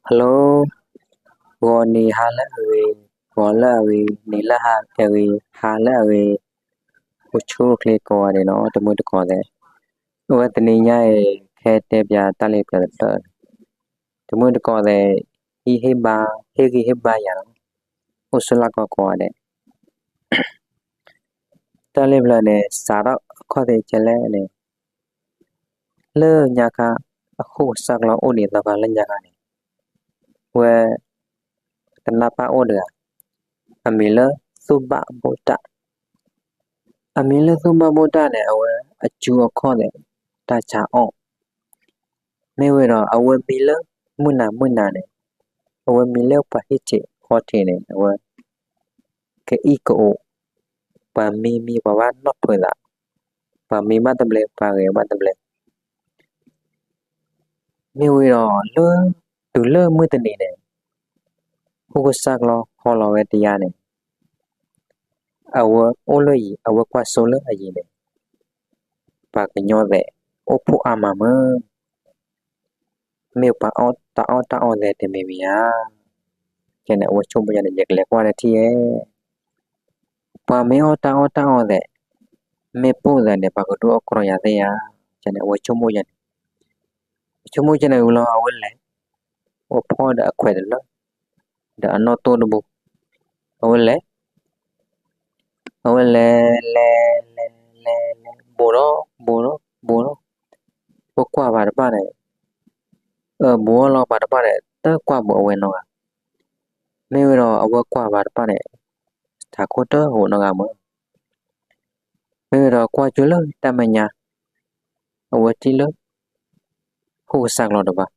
Hello, ဂီၤနံၤဟါလၢအဂ့ၤ, ဂီၤလၢအဂ့ၤ, နံၤလၢအဂ့ၤ, ဟါလၢအဂ့ၤ, အိၣ်ဆူၣ်အိၣ်ချ့ကိးဂၤဒဲးနီၤ တမုၢ်တကိးသဲး, အဝဲတနံၤညါအံၤ ကဟဲတဲပၠးတၢ်လ့ပျၢၤတဖျၢၣ်, တမုၢ်တကိးသဲး, ဟ့ၣ်ဂံၢ်ဟ့ၣ်ဘါယၤလီၤ, အိၣ်ဆူၣ်လၢ်ကီကိးဂၤဒဲး တၢ်လ့ပျၢၤန့ၣ် စးထီၣ်အခီၣ်ထံးကဲလဲၣ်န့ၣ်, လၢညါခါ အဟူးကစၢ်ကျီအိၣ်ဒံးသီခါလၢညါခါန့ၣ်, ဝဲ တနၢ်ပၢ်အိၣ်တဂၤ, အမံၤလၢသူၣ်ဘၣ်ဘိၣ်တၢ်, အမံၤလၢသူၣ်ဘၣ်ဘိၣ်တၢ်န့ၣ် အဝဲအစုအခီၣ်န့ၣ် တၢ်ဆါအီၣ်, မ့ၢ်ဝံၤဒီး အဝဲမံလၢမုၢ်နၤမုၢ်နၤန့ၣ်, အဝဲမံလၢပှၤဟံၣ်ထံးဃီထံးန့ၣ် အဝဲ ကအံၣ်ကအိး, ပှၤမံမံပှၤဘၣ်နီၣ်ဖုးသး, ပှၤမံဘၣ်တဘျဲ ပှၤဂဲၤဘၣ်တဘျဲ မ့ၢ်ဝံၤဒီး တုၤလၢမုၢ်တနံၤန့ၣ်, ဟူးကစၢ်ကျီဟီလီၤဝဲတယါန့ၣ်, အဝဲအိၣ်လၢယံၤ အဝဲကွၢ်စိလၢအယံၤန့ၣ်, ပှၤကညီသဲးအိၣ်ဖှိၣ်အါမးမး, မ့ၢ်ပှၤအီၣ်တၢ်အီၣ်တၢ်အီသဲးတမံၤမံၤဧါ, ကဲန့ၣ် အဝဲဆိကမိၣ်ယါန့ၣ် ယကလဲၤကွၢ်တထံၣ်ဧါ ပှၤမ့ၢ်အီၣ်တၢ်အီၣ်တၢ်အီသဲး, မ့ၢ်ပိၢ်သးန့ၣ် ပှၤကဒုးအီၣ်ကြီယၤသ့ဧါ, ကဲန့ၣ် အဝဲဆိကမိၣ်ယါန့ၣ်, ဆိကမိၣ်ကဲန့ၣ်ဝံၤလီၤ အဝဲလဲၤ, အဝဲဖီၣ်ဒီးအခွဲးတလၢ, ဒီးအနီၣ်တိၢ်တဘိ, အဝဲလဲၤ အဝဲလဲၤ လဲၤ လဲၤ လဲၤ ဘူးဒီးဘူးဒီးဘူးဒီး, အဝဲကွၢ်ပၤတဖၣ်န့ၣ်, ဘူးအီၣ်လီၤပၤတဖၣ်န့ၣ် တကွၢ်ဘူးအဝဲနီတဂၤ, မ့ၢ်ဝံၤဒီးအဝဲကွၢ်ပၤတဖၣ်န့ၣ်, ထးခိၣ်တဟူးနီတဂၤမး, မ့ၢ်ဝံၤဒီးကွၢ်ကၠိလၢတၢ်မဲာ်ညါ, အဝဲထံၣ်လၢ ဟူးကစၢ်ကျီတဖၣ်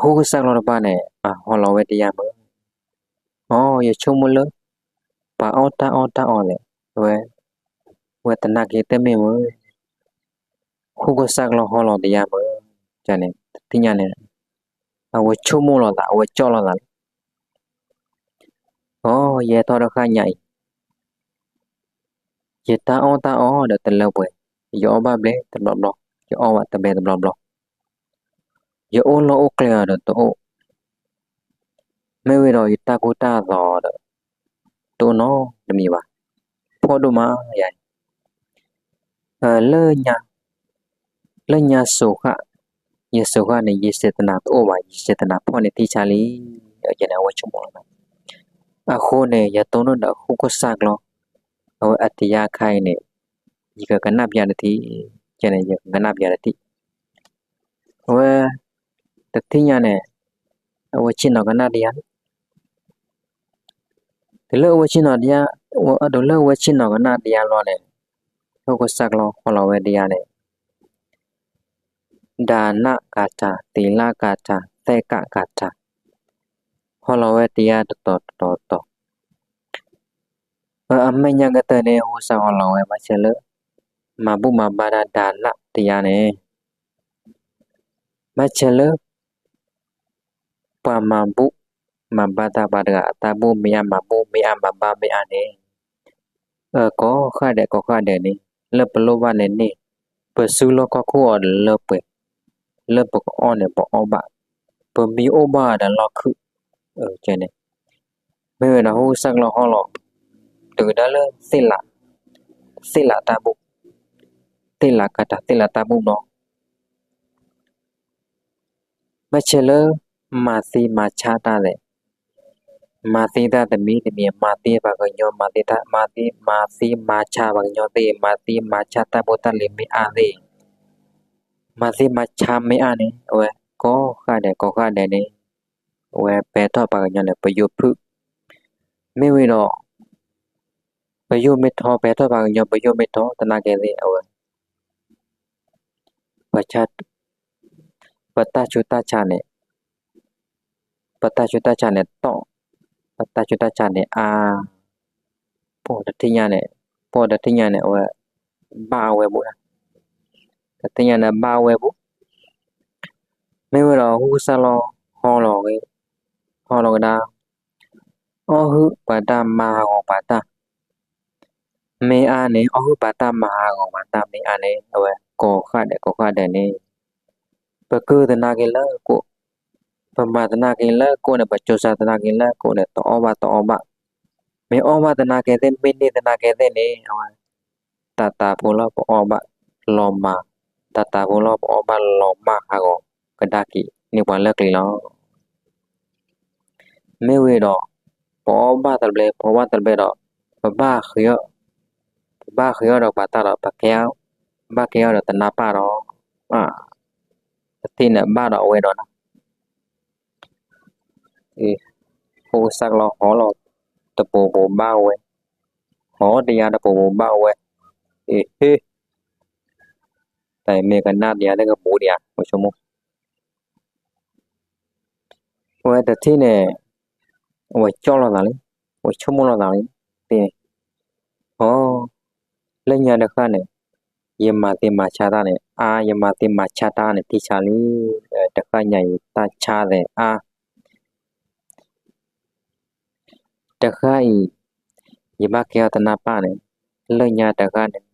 ဟူးကစၢ်ကျီတဖၣ်န့ၣ် အဟီလီၤဝဲတယါမး, အိ ယဆိကမိၣ်လၢ ပှၤအီၣ်တၢ်အီၣ်တၢ်အီသဲး, ဝဲ ဝဲတနာ်က့ၤတမ့ၢ်မး, ဟူးကစၢ်ကျီဟီလီၤတယါမး, န့ၣ် တထံၣ်ညါန့ၣ်, အဝဲဆိကမိၣ်လိာ်သး အဝဲကၠီၣ်လိာ်သးလီၤ, အိ ယဟဲထီၣ်တဃၣ်ညါအံၤ ယတၢ်အီၣ်တၢ်အီဒီးတလၢပှဲၤ, ယအီၣ်ဘၣ်ဘျဲတဘျီဘျီ, ယအီၣ်ဘၣ်တဘျဲတဘျီဘျီ, ယအိၣ်လီၢ်အိၣ်ကျဲအီၤဒီးတအိၣ်, မ့ၢ်ဝံၤဒီးယတၢ်ကူတၢ်သိးဒီး တအိၣ်နီတမံၤဘၣ်, ဖှီၣ်ဒိၣ်မးယၤ, လၢညါစိၤဃၣ်, ယစိၤဃၣ်န့ၣ် ယစဲးတနၤတအိၣ်ဘၣ်, ယစဲးတနၤဖှီၣ်န့ၣ်ထံဆါလံ, ယန့ၣ်အဝဲဆိကမိၣ်လီၤ, အဃိန့ၣ် ယတိၢ်နီၣ်ဒီးဟူးကစၢ်ကျီ, အဝဲအတယါခါအံၤန့ၣ်, ယကကနၣ်ပၠးတထံၣ်, ယန့ၣ် ယကကနၣ်ပၠးတထံၣ်, အဝဲ တထံၣ်ညါန့ၣ်, အဝဲဆ့ၣ်နီၤကနၣ်တယါလံ, တုၤလၢအဝဲဆ့ၣ်နီၤတယါ, တုၤလၢအဝဲဆ့ၣ်နီၤကနၣ်တယါလီၤန့ၣ်, ဟူးကစၢ်ကျီဟီလီၤဝဲတယါန့ၣ်, ဒါနဂါထာ, သီလဂါထာ, သက္ကဂါထာ, ဟီလီၤဝဲတယါတတီၤတတီၤတတီၤ, အမဲာ်ညါကတၢၢ်န့ၣ် ဟူးကစၢ်ဟီလီၤဝဲ ဘၣ်ဆၣ်လၢ မၤဘူၣ်မၤဘါတၢ်ဒါနတယါန့ၣ်, ဘၣ်ဆၣ်လၢ ပှၤမၤဘူၣ်မၤဘါတၢ်ပှၤတဂၤ အတၢ်ဘူၣ်မ့ၢ်အါ မၤဘူၣ်မ့ၢ်အါ မၤဘါမ့ၢ်အါန့ၣ်, ကိးဃၣ်ဒဲးကိးဃၣ်ဒဲးန့ၣ်, လၢပလိၣ်ဘၣ်န့ၣ်န့ၢ်, ပစုလီၢ်ခီၣ်ခိၣ်အီၤဒီးလၢပှဲၤ, လၢပကအီၣ်န့ၣ်ပအီၣ်ဘၣ်, ပမံအိၣ်ဘၣ်ဒီးလီၢ်ခုၣ်, ကဲန့ၣ် မ့ၢ်ဝဲဒီးဟူးကစၢ်ကျီဟီလီၤ, တုၤကဒါလၢ သ့ၣ်လးတၢ်ဘူၣ်, သ့ၣ်လးကါတၢ် သ့ၣ်လးတၢ်ဘူၣ်ဘျီ, ဘၣ်ဆၣ်လၢ မၤသံမၤဆါတၢ်လဲၣ်, မၤသံတၢ်တမံၤတမံၤ မၤသံပှၤကညီ မၤသံတၢ် မၤသံ မၤသံမၤဆါပှၤကညီသ့ၣ် မၤသံမၤဆါတၢ်ဖိတၢ်လံၤမ့ၢ်အါသ့ၣ်, မၤသံမၤဆါမ့ၢ်အါန့ၣ် အဝဲကိးဃၣ်ဒဲးကိးဃၣ်ဒဲးန့ၣ်, အဝဲပဲထီၣ်ပှၤကညီန့ၣ် ပယိၤဖုၣ်, မ့ၢ်ဝံၤဒီး ပယိၤမ့ၢ်ထီ ပဲထီၣ်ပှၤကညီ ပယိၤမ့ၢ်ထီ တနာ်က့ၤသ့ၣ် အဝဲ ပ ပတၢ်ဆူးတၢ်ဆါန့ၣ်, ပတၢ်ဆူးတၢ်ဆါန့ၣ်တီၢ်, ပတၢ်ဆူးတၢ်ဆါန့ၣ်အါ, ပိာ်တထံၣ်ညါန့ၣ်, ပိာ်တထံၣ်ညါန့ၣ် အဝဲ ဘၣ်အဝဲဘူး, တထံၣ်ညါန့ၣ်ဘၣ်အဝဲဘူး, မ့ၢ်ဝဲဒီးဟူးကစၢ်လီၤ ဟီလီၤဝဲ, ဟီလီၤကဒါ အီၣ်ဟုၣ်ပှၤတၢ်မၤဟးဂီၤပှၤတၢ်, မ့ၢ်အါန့ၣ် အီၣ်ဟုၣ်ပှၤတၢ်မၤဟးဂီၤပှၤတၢ်မ့ၢ်အါန့ၣ် အဝဲကိးဃၣ်ဒဲးကိးဃၣ်ဒဲးန့ၣ်, ပကုၢ်တနာ်က့ၤလၢကိး, ပမၤသနာ်က့လၢကိၣ်န့ၣ် ပကၠိစါသနာ်က့လၢကိၣ်န့ၣ် တအီၣ်ဘၣ်တအီဘၣ်, မ့ၢ်အီၣ်ဘၣ်သနာ်က့သ့ၣ် မ့ၢ်န့ၢ်သနာ်က့သ့ၣ်န့ၣ် အဝဲ တၢ်တၢ်ဖိလၢပအီၣ်ဘၣ်လီၤမၢ်, တၢ်တၢ်ဖိလၢပအီၣ်ဘၣ်လီၤမၢ်ဟးဂီၤကဒါက့ၤန့ၢ်ပှၤလၢကျဲလီၤ. မ့ၢ်ဝံၤဒီး ပအီၣ်ဘၣ်တဘျီ ပအီၣ်ဘၣ်တဘျီဒီး ပဘၣ်ဃ့အီၣ်, ပဘၣ်ဃ့အီၣ်ဒီးပှၤတၢ်ဒီး ပကဲ, ဘၣ်ကဲအီၣ်ဒီးတနၢ်ပၢ်ဒီး ပထံၣ်န့ၣ်ဘၣ်ဒီးအဝဲဒီး ဖိကစၢ်ကလီၤဟီလီၤ, တပိၤပိၤဘၣ်ဝဲ, ဟီတယါတပိၤပိၤဘၣ်ဝဲ, အ့ဟ့, တၢ်အံၤမ့ၢ်ကနၣ်တယါလၢကဘူးဒံးဧါ, ဝဲဆိကမိၣ်, အဝဲတထံၣ်န့ၣ်, အဝဲကၠီၣ်လိာ်သးလံ, အဝဲဆိကမိၣ်လိာ်သးလံ, သ့ၣ်န့ၣ်, အ, လၢညါတဃၣ်န့ၣ် ယမၤသ့မၤဆါတၢ်န့ၣ် အါ, ယမၤသ့မၤဆါတၢ်န့ၣ် ထံဆါလံ, တဃၣ်ညါအံၤတၢ်ဆါသဲးအါ, တဃၣ်အံၤ ယဘၣ်ကဲအီၤတနၢ်ပၢ်န့ၣ်, လၢညါတဃၣ်န့ၣ်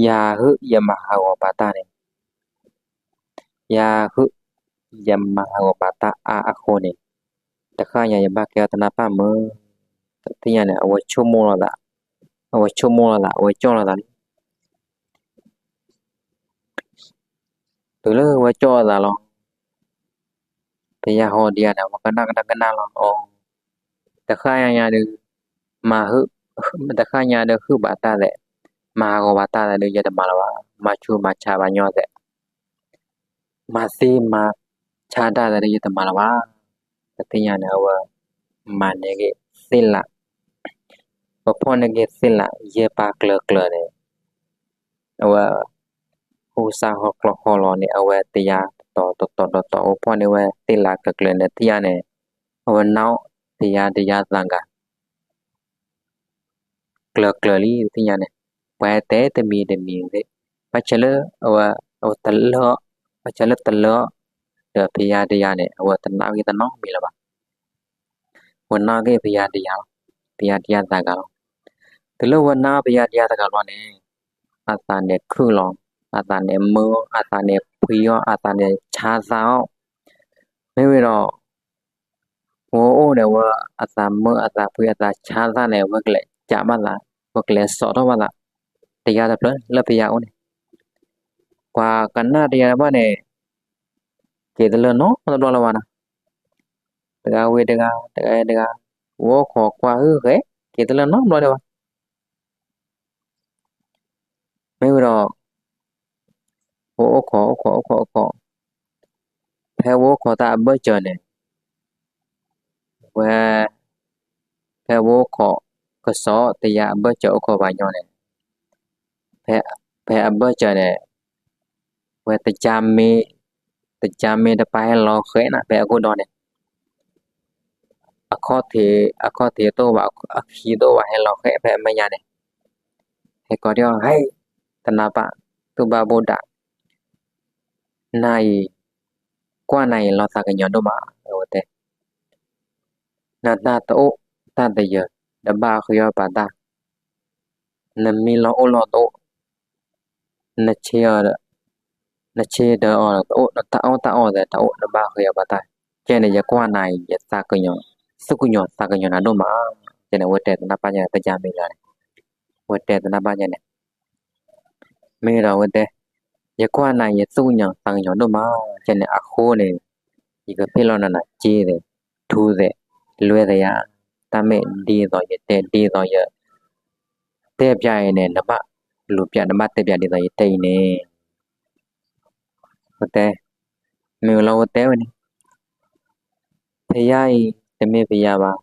ယၤဟုၣ်ယမၤဟးဂီၤပာ်တၢ်န့ၣ်, ယၤဟုၣ်ယမၤဟးဂီၤပာ်တၢ်အါအဃိန့ၣ်, တဃၣ်ညါယဘၣ်ကဲအီၤတနၢ်ပၢ်မုၢ်, တထံၣ်ညါန့ၣ် အဝဲဆိကမိၣ်လိာ်သး, အဝဲဆိကမိၣ်လိာ်သး အဝဲကၠီၣ်လိာ်သးလံ. တုၤလၢဝဲကၠီၣ်အသးလီၤ, ဖဲယၤဟီဒံးယၤန့ၣ် အဝဲကနၣ်ကနၣ်ကနၣ်လီၤ, အ, တဃၣ်ညါညါဒီး, မၤဟုၣ်, တဃၣ်ညါဒီးဟုၣ်ဘၣ်တၢ်သဲး, မၤဟးဂီၤဘၣ်တၢ်သဲးဒီး ယတမၤလၢၤဘၣ်, မၤဆူးမၤဆါဘၣ်ညီသဲး, မၤသ့မၤဆါတၢ်သဲးဒီး ယတမၤလၢၤဘၣ်, တထံၣ်ညါန့ၣ် အဝဲ မၤန့ၢ်က့ၤသ့ၣ်လး, ပဖီၣ်န့ၢ်က့ၤသ့ၣ်လး ယဲၢ်ပၢ်ကျၢၤကျၢၤန့ၣ်, အဝဲ ဟူစၢ်ဟီၣ်ကျီၢ်ဟီၣ်လီၤန့ၣ် အဝဲတယါတတီၤတတီၤတတီၤ အဝဲဖီၣ်န့ၢ်ဝဲသ့ၣ်လးကျၢၤကျၢၤန့ၣ် တထံၣ်ညါန့ၣ်, အဝဲနၢ်အီၣ်တယါတယါသးဂၤ ကျၢၤကျၢၤလံ တထံၣ်ညါန့ၣ်, ပှၤတဲတမံၤတမံၤသ့ၣ်, ဘၣ်ဆၣ်လၢအဝဲ, အဝဲတလၢအီၤ, ဘၣ်ဆၣ်လၢတလၢအီၤ, ဒီးဖယါတယါန့ၣ် အဝဲတနၢ်အီၣ်က့ၤတနီတမံၤလၢၤဘၣ်. အဝဲနၢ်အီၣ်က့ၤဖယါတယါလီၤ, ဖယါတယါသးဂၤလီၤ. တုၤလၢအဝဲနၢ်အီၣ်ဖယါတယါသးဂၤလီၤန့ၣ်, အသးန့ၣ်ခုၣ်လီၤ, အသးန့ၣ်မုာ်အီၤ, အသးန့ၣ်ဖှံအီၤ, အသးန့ၣ်ဆါသးအီၤ, မ့ၢ်ဝံၤဒီး ဝဲအိၣ်န့ၣ် ဝဲအသးမုာ်အသးဖှံအသးဆါသးန့ၣ် ဝဲကလဲၤကးဘၣ်သး, ဝဲကလဲၤစိာ်ထီၣ်ဘၣ်သး, တယါတဖျၢၣ်လၢဖယါအိၣ်န့ၣ်, ပှၤကနၣ်တယါတဘၣ်န့ၣ်, က့ၤတလၢနီတဘျီလၢၤဘၣ်နီၤ, တဂၤဝံၤတဂၤ, တဂၤတဂၤ, ဝဲအိၣ်ခိးကွၢ်ဟုၣ်ဃဲ, က့ၤတလၢနီတဘျီလၢၤဘၣ်. မ့ၢ်ဝံၤဒီး ဝဲအိၣ်ခိး အိၣ်ခိး အိၣ်ခိး အိၣ်ခိး, ဖဲဝဲအိၣ်ခိးတၢ်အဘၢၣ်စၢၤန့ၣ်, ဝဲ, ဖဲဝဲအိၣ်ခိးကစီၣ်တယါအဘၢၣ်စၢၤအိၣ်ခိးပှၤညီန့ၣ်, ဖဲအဘၢၣ်စၢၤန့ၣ်, ဝဲတကါမ့ၢ်, တကါမ့ၢ်တပၢ်ဟဲလီၤဃဲနၤ ဖဲအခိၣ်ဒီန့ၣ် အခီၣ်ထံး, အခီၣ်ထံးတအိၣ်ဘၣ်, အခံတအိၣ်ဘၣ် ဟဲလီၤဃဲဖဲအမဲာ်ညါန့ၣ်, ဟဲကိးဒံးအီၤ ဟဲ, တနၢ်ပၢ်, သူၣ်ဘၣ်ဘိဒၣ်, နၤအံၤ, ကွၢ်နၤအံၤလီၤသးကညီၤဒိၣ်မး, အဝဲတဲ နတၢ်တအိၣ်တၢ်တယၢၤ, နဘၣ်ဃုအီၣ်ပာ်တၢ်, နမံလီၤအိၣ်လီၤတအိၣ်, နဆ့, နဆ့ဒၢအီၤတအိၣ်, နတၢ်အီၣ်တၢ်အီသဲးတအိၣ်, နဘၣ်ဃုအီၣ်ပာ်တၢ်, ကဲန့ၣ် ယကွၢ်နၤအံၤ ယသးကညီၤ, သူၣ်ကညီၤသးကညီၤနၤဒိၣ်မး, ကဲန့ၣ် အဝဲတဲတနၢ်ပၢ်ညါန့ၣ် တကါမ့ၢ်လီၤန့ၣ်, အဝဲတဲတနၢ်ပၢ်ညါန့ၣ် မ့ၢ်ဒီးအဝဲတဲ, ယကွၢ်နၤအံၤ ယသူၣ်ကညီၤသးကညီၤဒိၣ်မး, ကဲန့ၣ် အဃိန့ၣ်, ယကဖ့ၣ်လီၤနၤနၤစ့သဲး, ထူသဲး, လွဲသးယါ, တၢ်မ့ၢ်ဒ်သိးယတဲဒ်သိးယတဲပျးအံၤန့ၣ် နဘၣ်လူၤပျး နဘၣ်တဲပျးဒ်သိးယတဲအံၤန့ၣ်, ဝဲတဲ, မ့ၢ်ဝံၤလီၤဝဲတဲဝဲန့ၣ်, ဖယါအံၤ တမ့ၢ်ဖယါဘၣ်,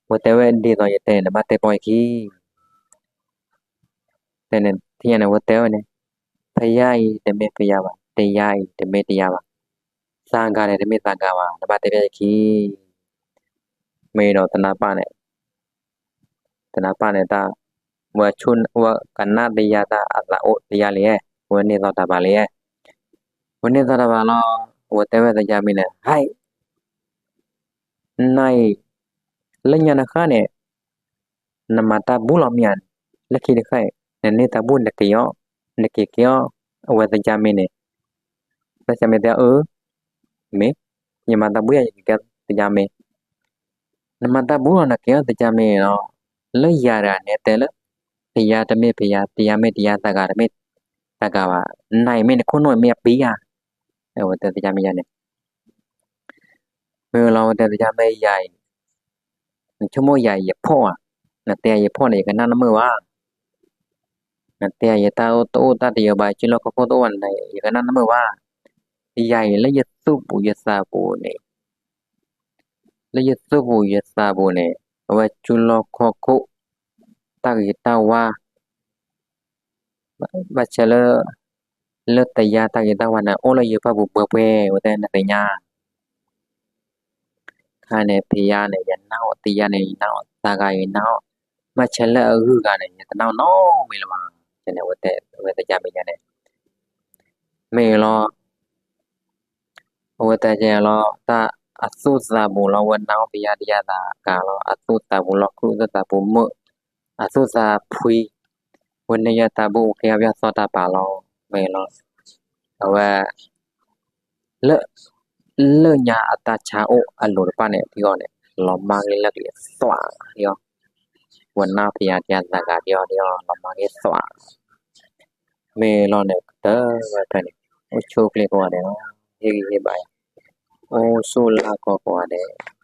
ဝဲတဲဝဲဒ်သိးယတဲန့ၣ် နဘၣ်တဲပိာ်ယခံ တဲန့ၣ် ထံၣ်ညါန့ၣ် ဝဲတဲဝဲန့ၣ်, ဖယါအံၤ တမ့ၢ်ဖယါဘၣ်, တယါအံၤ တမ့ၢ်တယါဘၣ်, သးဂၤန့ၣ် တမ့ၢ်သးဂၤဘၣ်, နဘၣ်တဲပျးယခံ, မ့ၢ်ဒီးတနၢ်ပၢ်န့ၣ်, တနၢ်ပၢ်န့ၣ်တၢ်, ဝဲဆိ, ဝဲကနၣ်တယါတၢ်အသးအိၣ်တယါလံ, ဝဲန့ၢ်သီတၢ်ဘၣ်လံ, ဝဲန့ၢ်သီတၢ်ဘၣ်လီၤ, ဝဲတဲဝဲတယါမံၤန့ၣ် ဟဲ နၤအံၤ, လၢညါနဃၣ်န့ၣ်, နမၤတၢ်ဘူၣ်လီၤမ့ၢ်ဧါ, လၢခံတဃၣ်အံၤ နန့ၢ်တၢ်ဘူၣ်နက့ၤအီၣ်, နက့ၤက့ၤအီၣ်, အဝဲသကၢ်မ့ၢ်န့ၣ်, သကၢ်မ့ၢ်တဲအီၤ, မ့ၢ်, ယမၤတၢ်ဘူယၤ ယကကဲသယါမ့ၢ်, နမၤတၢ်ဘူလီၤ နကဲထီၣ်သယါမ့ၢ်လီၤ. လၢယၤတဂၤန့ၣ်တဲလၢ ဖယါတမ့ၢ်ဖယါ, တယါမ့ၢ်တယါ, သးဂၤတမ့ၢ်သးဂၤဘၣ်, နၤအံၤမ့ၢ်နခိၣ်နူာ်အံၤမ့ၢ်အပံၤဧါ, အဝဲတဲသယါမ့ၢ်ယၤန့ၣ် မ့ၢ်လီၤ အဝဲတဲသယါမ့ၢ်ယၤအံၤ, နဆိကမိၣ်ယၤအံၤယဖီၣ်ဧါ, နတဲယဖီၣ်န့ၣ် ယကနၣ်နမုာ်ဘၣ်, နတဲယတၢ်အိၣ်တအိၣ်တၢ်တယၢၤဘၣ် စုလီၢ်ခီၣ်ခိၣ်တအိၣ်ဘၣ်န့ၣ် ယကနၣ်နမုာ်ဘၣ်. ယၤအံၤလၢယသူၣ်ပူၤယသးပူၤန့ၣ်, လၢယသူၣ်ပူၤယသးပူၤန့ၣ် အဝဲစုလီၢ်ခီၣ်ခိၣ် တၢ်ဂ့ၤတၢ်ဝါ ဘၣ်ဆၣ်လၢ လၢတယါတၢ်ဂ့ၤတၢ်ဝါန့ၣ် အိၣ်လၢယပၢ်ပူၤပှဲၤပှဲၤ ဝဲတဲနသ့ၣ်ညါ ခါန့ၣ် ဖယါန့ၣ် ယနာ်အီၤ, တယါန့ၣ် ယနာ်အီၤ, သးဂၤယနာ်အီၤ, ဘၣ်ဆၣ်လၢအဂုၤအဂၤန့ၣ် ယတနာ်အီၤနီတမံၤလၢၤဘၣ်. န့ၣ် အဝဲတဲ အဝဲသယါမ့ၢ်ယၤန့ၣ် မ့ၢ်လီၤ. အဝဲတဲယၤလီၤ တၢ်အသူၣ်သးပူၤလီၤ ဝဲနာ်အီၤဖယါတယါသးဂၤလီၤ, အသူၣ်သးပူၤလီၤ ခုၣ်အသူၣ်သးပူၤမုာ်, အသူၣ်သးဖှံ, ဝဲန့ၣ်ယတၢ်ဘူၣ်ကဲအဘၣ်သီတၢ်ပာ်လီၤ. မ့ၢ်လီၤ. အဝဲ လၢ လၢညါအတၢ်ဆါအိၣ်အလိၤတဖၣ်န့ၣ် ထံအီၤန့ၣ် လီၤမၢ်က့ၤလၢက့ၤသွးဒံးအီၤ, ဝဲနာ်ဖယါတယါသးဂၤဒံးအီၤဒံးအီၤ လီၤမၢ်က့ၤသွး, မ့ၢ်လီၤန့ၣ် ကတၢၢ်ဝဲဖဲန့ၣ် အိၣ်ဆူၣ်အိၣ်ချ့ကိးဂၤဒဲးလီၤ, ဟ့ၣ်ဂံၢ်ဟ့ၣ်ဘါယၤ, အိၣ်ဆူၣ်လၢ်ကီကိးဂၤဒဲး